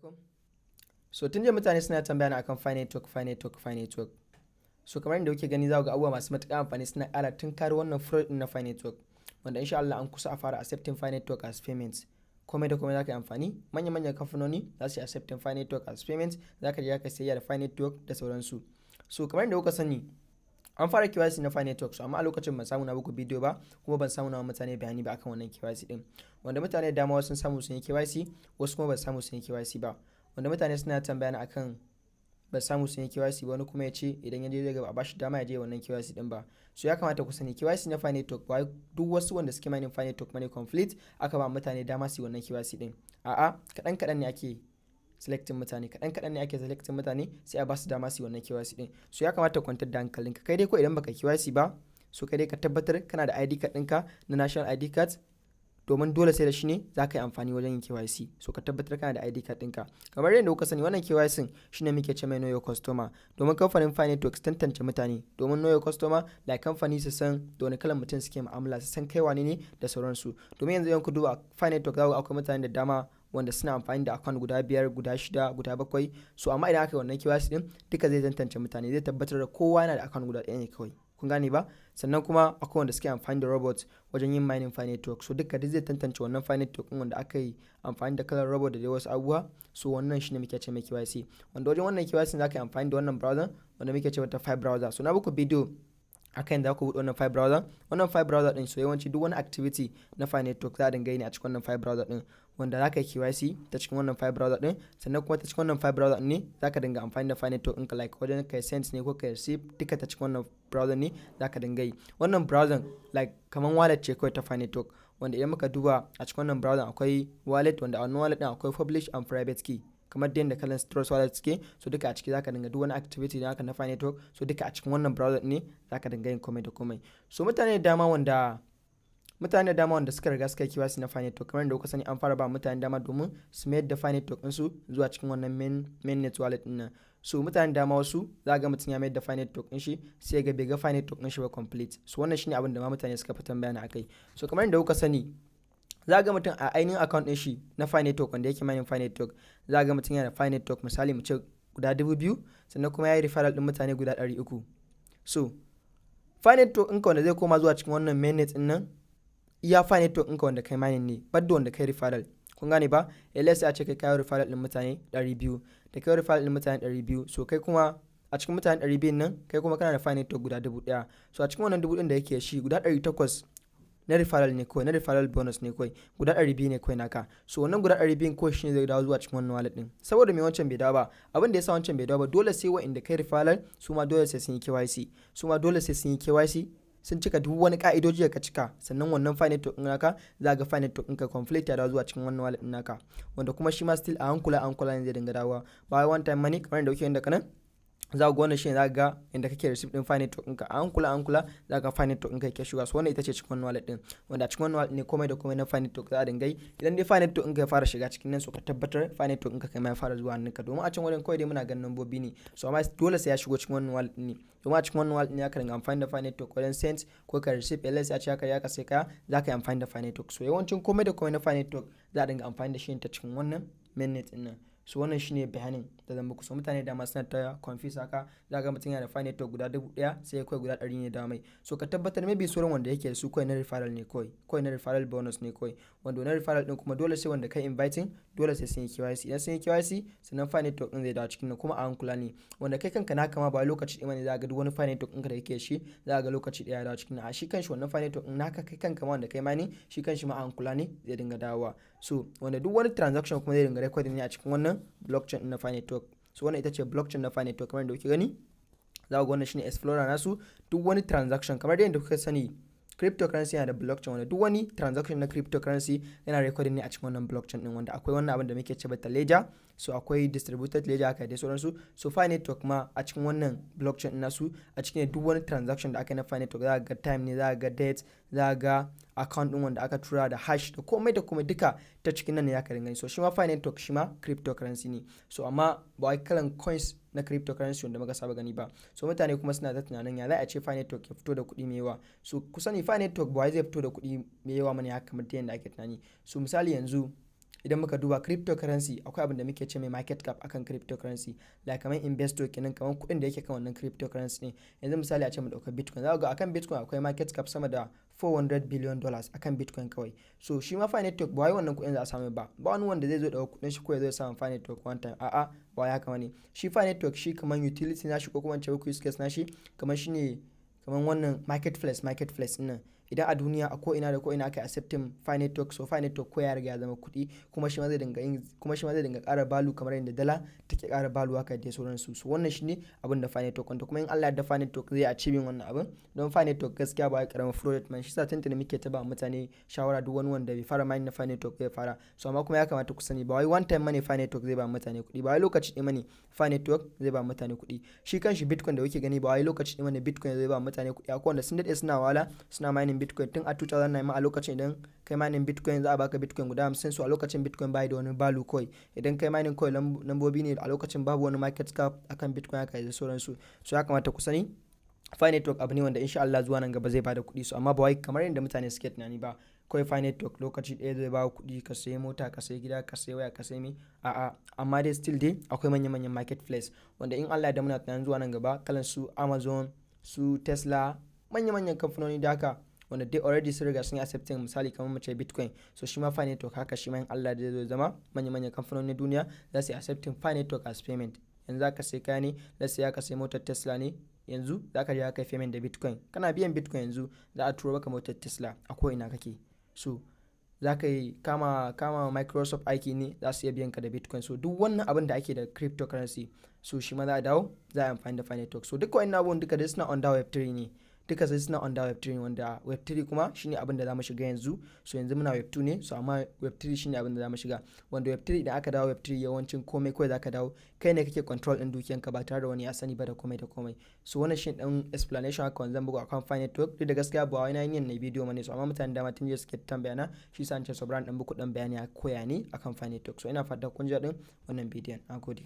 Alaikum. So tun jiya mutane suna tambaya na akan Pi Network, Pi Network, Pi Network. So kamar yadda kuke gani, za ku ga abubuwa masu matuƙar amfani suna ƙara tunkaro wannan fraud ɗin na Pi Network. Wanda insha Allah an kusa a fara accepting Pi Network as payment. Komai da komai za ka yi amfani, manya-manyan kamfanoni za su yi accepting Pi Network as payment, za ka je ka sayayya da Pi Network da sauransu. So kamar yadda kuka sani, an fara KYC na Pi Network, so amma a lokacin ban samu na muku bidiyo ba, kuma ban samu na mutane bayani ba akan wannan KYC din. Wanda mutane da dama wasu sun samu sun yi KYC, wasu kuma ba samu sun yi KYC ba. Wanda mutane suna tambaya na akan ba samu sun yi KYC ba, wani kuma ya ce idan ya je zai ga ba bashi dama ya je wannan KYC din ba. So ya kamata ku sani, KYC na Pi Network ba duk wasu wanda suke mining Pi Network money complete aka ba mutane dama su yi wannan KYC din. A'a, kaɗan kaɗan ne ake selecting mutane, kaɗan kaɗan ne ake selecting mutane, sai a ba su dama su yi wannan KYC din. So ya kamata kwantar da hankalinka. Kai dai ko idan baka KYC ba, so kai dai ka tabbatar kana da ID card ɗinka na national ID card, domin dole sai da shi ne za ka yi amfani wajen yin KYC. So ka tabbatar kana da ID card ɗinka. Kamar yadda kuka sani, wannan KYC shine muke ce mai know your customer, domin kamfanin Pi Network su tantance mutane, domin know your customer, like kamfani su san da wani kalan mutum suke mu'amala, su san kai wane ne da sauransu. Domin yanzu idan ku duba Pi Network, za ku ga akwai mutane da dama wanda suna amfani da account guda biyar, guda shida, guda bakwai. So amma idan aka yi wannan KYC din, duka zai tantance mutane, zai tabbatar da kowa yana da account guda ɗaya ne kawai. Kun gane ba? Sannan kuma akwai wanda suke amfani da robot wajen yin mining Pi Network. So duka duk zai tantance wannan Pi Network din wanda aka yi amfani da kalar robot da dai wasu abubuwa. So wannan shine muke ce mai KYC. Wanda wajen wannan KYC za ka yi amfani da wannan browser wanda muke ce mata Pi Browser. So na muku bidiyo akan da ku buɗe wannan Pi Browser. Wannan Pi Browser din, so yawanci duk wani activity na Pi Network za a dinga yi ne a cikin wannan Pi Browser din, wanda za ka yi KYC ta cikin wannan Pi Browser din. Sannan kuma ta cikin wannan Pi Browser din ne za ka dinga amfani da Pi Network ɗinka, like wajen kai send ne ko kai receive, duka ta cikin wannan browser ne za ka dinga yi. Wannan browser like kaman wallet ce kawai ta Pi Network, wanda idan muka duba a cikin wannan browser akwai wallet, wanda a wannan wallet din akwai public and private key, kamar da yadda kalan Trust Wallet suke. So duka a ciki zaka dinga duk wani activity da naka na Pi Network. So duka a cikin wannan browser ne zaka dinga yin komai da komai. So mutane da dama wanda suka riga suka yi KYC na Pi Network, kamar da kuka sani, an fara ba mutane dama domin su mayar da Pi Network ɗinsu zuwa cikin wannan mainnet wallet ɗin nan. So mutane dama, wasu za ga mutum ya mayar da Pi Network ɗin shi, sai ga bai ga Pi Network ɗin shi ba complete. So wannan shine abin da ma mutane suka fi tambaya na akai. So kamar yadda kuka sani, za ga mutum a ainihin account ɗin shi na Pi Network wanda yake mining Pi Network, za ga mutum yana da Pi Network, misali mu ce guda 2000, sannan kuma ya yi referral ɗin mutane guda 300. So Pi Network ɗinka wanda zai koma zuwa cikin wannan mainnet ɗin nan, iya Pi Network ɗinka wanda kai mining ne, badda wanda kai referral. Kun gane ba? Let's a ce kai kayo referral ɗin mutane 200. Da kai referral ɗin mutane 200, so kai kuma a cikin mutane 200 nan, kai kuma kana da Pi Network guda 1000. So a cikin wannan 1000 da yake shi, guda 800 na referral ne kawai, na referral bonus ne kawai, guda 200 ne kawai naka. So wannan guda 200 kawai shine zai dawo zuwa cikin wannan wallet din. Saboda me wancan bai dawo ba? Abin da yasa wancan bai dawo ba, dole sai wa'inda kai referral su ma dole sai sun yi KYC, su ma dole sai sun yi KYC, sun cika duk wani ka'idoji da ka cika, sannan wannan Pi Network ɗin naka, za ga Pi Network ɗinka complete ya dawo zuwa cikin wannan wallet ɗin naka. Wanda kuma shi ma still a hankula a hankula ne zai dinga dawowa, ba one time money. Kamar yadda kuke yin da kanan, za ku ga wannan shine za ga inda kake receive din Pi Network ɗinka. A hankula a hankula za ka Pi Network ɗinka yake shiga. So wannan ita ce cikin wannan wallet ɗin, wanda a cikin wannan wallet ne komai da komai na Pi Network za a dinga yi. Idan dai Pi Network ɗinka ya fara shiga cikin nan, so ka tabbatar Pi Network ɗinka kai ma ya fara zuwa hannunka, domin a can wurin kawai dai muna ganin lambobi ne. So amma dole sai ya shigo cikin wannan wallet ɗin ne, domin a cikin wannan wallet ɗin ya ka dinga amfani da Pi Network wajen send ko ka receive. Let's ya ce haka ya ka sai kaya, za ka yi amfani da Pi Network. So yawancin komai da komai na Pi Network za a dinga amfani da shi ta cikin wannan mainnet ɗin nan. So wannan shine bayanin da zan muku. So mutane da suna ta confuse haka, za ga mutum yana da Pi Network guda 1000, sai ya kai guda 100 ne da mai. So ka tabbatar maybe sauran wanda yake da su kawai na referral ne kawai, kawai na referral bonus ne kawai, wanda na referral din kuma dole sai wanda kai inviting, dole sai sun yi KYC. Idan sun yi KYC, sannan Pi Network din zai dawo cikin nan, kuma a hankula ne. Wanda kai kanka naka ma ba lokaci ɗaya ne za ga duk wani Pi Network ɗinka da yake shi, za ga lokaci ɗaya ya dawo cikin nan. A shi kanshi wannan Pi Network ɗin naka, kai kanka ma wanda kai ma ne, shi kanshi ma a hankula ne zai dinga dawowa. So wanda duk wani transaction kuma zai dinga recording ne a cikin wannan blockchain na Pi Network. So wannan ita ce blockchain na Pi Network. Kamar yadda kuke gani, za ku ga wannan shine explorer nasu. Duk wani transaction, kamar yadda kuka sani, cryptocurrency yana da blockchain, wanda duk wani transaction na cryptocurrency yana recording ne a cikin wannan blockchain din, wanda akwai wannan abin da muke ce bata ledger. So akwai distributed ledger haka dai sauransu. So Pi Network ma a cikin wannan blockchain nasu, a cikin duk wani transaction da aka yi na Pi Network, za ga time ne, za ga date, za ga account din wanda aka tura da hash da komai da komai, duka ta cikin nan ne ya ka gani. So shi ma Pi Network shi ma cryptocurrency ne. So amma ba wai kalan coins na cryptocurrency wanda muka saba gani ba. So mutane kuma suna ta tunanin ya za a ce Pi Network ya fito da kuɗi mai yawa. So ku sani, Pi Network ba wai zai fito da kuɗi mai yawa mane haka kamar yadda ake tunani. So misali yanzu Idan muka duba cryptocurrency, akwai abin da muke ce mai market cap akan cryptocurrency, like kamar investor kenan, kamar kuɗin da yake kan wannan cryptocurrency ne. Yanzu misali a ce mu ɗauka Bitcoin, za ga akan Bitcoin akwai market cap sama da $400 billion akan Bitcoin kawai. So shi ma Pi Network ba wai wannan kuɗin za a samu ba. Ba wani wanda zai zo ɗauka kuɗin shi ko ya zo ya samu Pi Network one time. A'a, ba wai haka bane. Shi Pi Network shi kamar utility nashi, ko kuma in ce use case nashi, kamar shine kamar wannan marketplace ɗin nan. Idan a duniya a ko ina da ko ina aka accepting Pi Network, so Pi Network ko ya riga ya zama kuɗi, kuma shi ma zai dinga ƙara value kamar yadda dala take ƙara value, haka dai sauransu. So wannan shine abin da Pi Network, wanda kuma in Allah ya yarda Pi Network zai achieving wannan abin, don Pi Network gaskiya ba wai karamin project man. Shi sa tuntuni muke ta ba mutane shawara, duk wani wanda bai fara mining na Pi Network zai fara. So amma kuma ya kamata ku sani, ba wai one time money Pi Network zai ba mutane kuɗi, ba wai lokaci ɗaya money Pi Network zai ba mutane kuɗi. Shi kanshi Bitcoin da kuke gani, ba wai lokaci ɗaya money Bitcoin zai ba mutane kuɗi. Akwai wanda sun daɗe suna wahala suna mining Bitcoin tun a 2009 ma. A lokacin idan kai mining Bitcoin, za a baka Bitcoin guda 50. So a lokacin Bitcoin bai da wani value, kawai idan kai mining kawai lambobi ne. A lokacin babu wani market cap akan Bitcoin, haka da sauransu. So ya kamata ku sani, Pi Network abu ne wanda insha Allah zuwa nan gaba zai bada kuɗi. So amma ba wai kamar yadda mutane suke tunani ba, kawai Pi Network lokaci ɗaya zai ba kuɗi, ka sayi mota, ka sayi gida, ka sayi waya, ka sayi mi. A'a, amma dai still dai akwai manya-manyan marketplace wanda in Allah ya da muna tunanin zuwa nan gaba, kalan su Amazon, su Tesla, manya-manyan kamfanoni da haka wanda dai already sun riga sun yi accepting, misali kamar mu ce Bitcoin. So shi ma Pi Network haka, shi ma in Allah da zai zama manya-manyan kamfanonin duniya za su yi accepting Pi Network as payment. Yanzu za ka sai kaya ne, let's say ka sai motar Tesla ne, yanzu za ka je ka yi payment da Bitcoin. Kana biyan Bitcoin yanzu, za a turo maka motar Tesla a ko ina kake. So za ka yi kama Microsoft aiki ne, za su iya biyan ka da Bitcoin. So duk wannan abin da ake da cryptocurrency, so shi ma za a dawo za a yi amfani da Pi Network. So duka wannan abubuwan duka dai suna under Web3 ne, duka sai suna under Web3, wanda Web3 kuma shine abin da zamu shiga yanzu. So yanzu muna Web2 ne, so amma Web3 shine abin da zamu shiga, wanda Web3 idan aka dawo Web3, yawancin komai kawai zaka dawo kai ne kake control din dukiyanka ba tare da wani ya sani ba da komai da komai. So wannan shine dan explanation haka wanda zan buga akan Pi Network. Duk da gaskiya ba wai na yin na bidiyo mane, so amma mutane dama tun jiya suke tambaya na, shi sa an ce so dan buku dan bayani a koya ne akan Pi Network. So ina fata kun ji daɗin wannan bidiyon. Nagode.